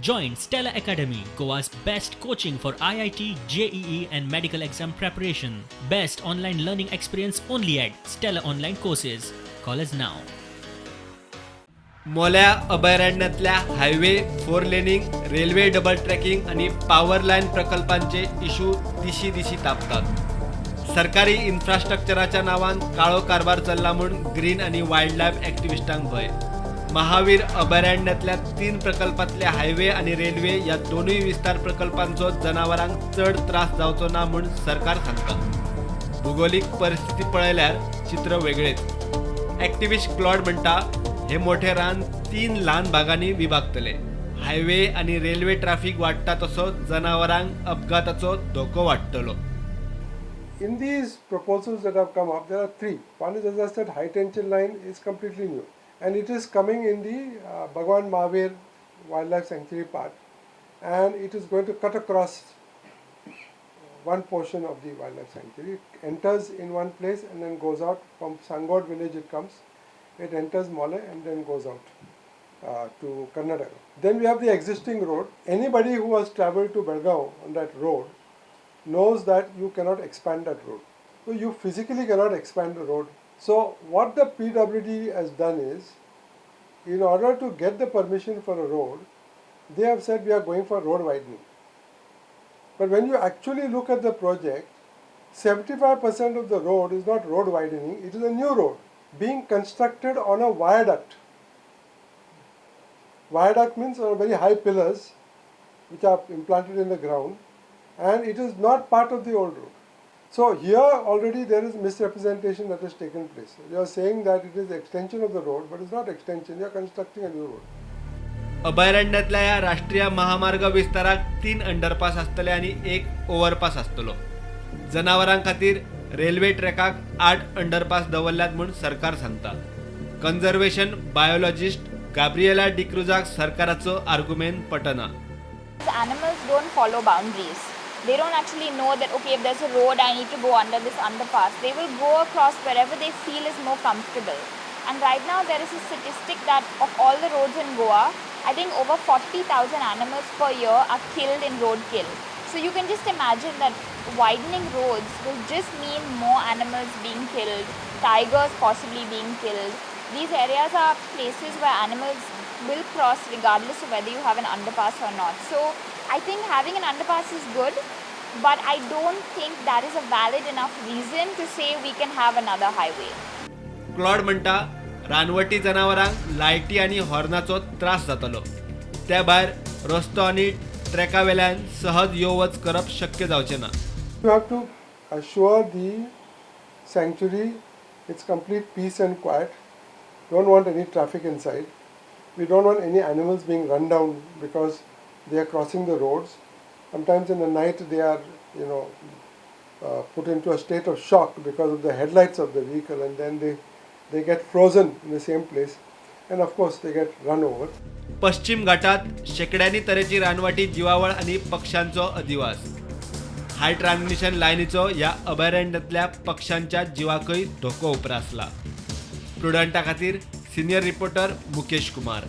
Join Stella Academy, Goa's best coaching for IIT, JEE, and medical exam preparation. Best online learning experience only at Stella Online Courses. Call us now. मोल्या अभयारण्यातल्या highway four laning, railway double tracking आणि power line प्रकल्पांचे issue दिशी दिशी तापतात. सरकारी इन्फ्रास्ट्रक्चराच्या नावान काळो कारभार चल्ला म्हूण green आणि वायल्ड लायफ ॲक्टिव्हिस्टांक भंय. महावीर अभयारण्यातल्या 3 प्रकल्पांतले हायवे आणि रेल्वे ह्या दोनूय विस्तार प्रकल्पांचो जनावरांक चड त्रास जावचो ना म्हूण सरकार सांगता. भुगोलीक परिस्थिती पळयल्यार चित्र वेगळेच. ॲक्टिव्हिस्ट क्लॉड म्हणटा, हे मोठे रान 3 ल्हान भागांनी विभागतले. हायवे आणि रेल्वे ट्रॅफिक वाडटा तसो जनावरांक अपघाताचो धोको वाडटलो. In these proposals that have come up, there are 3. One is, as I said, high tension line is completely new, and it is coming in the Bhagwan Mahavir Wildlife Sanctuary part, and it is going to cut across one portion of the wildlife sanctuary. It enters in one place and then goes out. From Sangod village it comes, it enters Mollem and then goes out to Karnataka. Then we have the existing road. Anybody who has traveled to Belgaum on that road knows that you cannot expand that road. So you physically cannot expand the road. So what the PWD has done is, in order to get the permission for a road, they have said we are going for road widening. But when you actually look at the project, 75% of the road is not road widening, it is a new road being constructed on a viaduct. Viaduct means very high pillars which are implanted in the ground, and it is not part of the old road. So here already there is misrepresentation that has taken place. You are saying that it is extension of the road, but it's not extension, you are constructing a new road. अभयारण्यातल्या ह्या राष्ट्रीय महामार्ग विस्ताराक 3 underpass आसतले आनी 1 ओव्हरपास आसतलो. जनावरां खातीर railway ट्रॅकाक 8 underpass दवरल्यात म्हूण सरकार सांगता. कन्झर्वेशन बायोलॉजिस्ट गाब्रिएला डिक्रुजाक सरकाराचो argument Patna. Animals don't follow boundaries. They don't actually know that, okay, if there's a road, I need to go under this underpass. They will go across wherever they feel is more comfortable. And right now there is a statistic that of all the roads in Goa, I think over 40,000 animals per year are killed in roadkill. So you can just imagine that widening roads will just mean more animals being killed, tigers possibly being killed. These areas are places where animals will cross regardless of whether you have an underpass or not. So I think having an underpass is good, but I don't think that is a valid enough reason to say we can have another highway. Claude म्हणटा, रानवटी जनावरांक लायटी आनी हॉर्नाचो त्रास जातलो. त्या भायर रस्तो आनी ट्रॅका वेल्यान सहज यो वच करप शक्य जावचें ना. You have to assure the sanctuary its complete peace and quiet. Don't want any traffic inside. We don't want any animals being run down because they are crossing the roads. Sometimes in the night they are, put into a state of shock because of the headlights of the vehicle, and then they get frozen in the same place, and of course they get run over. पश्चिम घाटात शेकड्यांनी तरेची रानवटी जिवावळ आनी पक्ष्यांचो अधिवास. हाय transmission लायनीचो ह्या अभयारण्यातल्या पक्ष्यांच्या जिवाकय धोको उप्रासला. प्रुडंटा खातीर सिनियर रिपोर्टर मुकेश कुमार.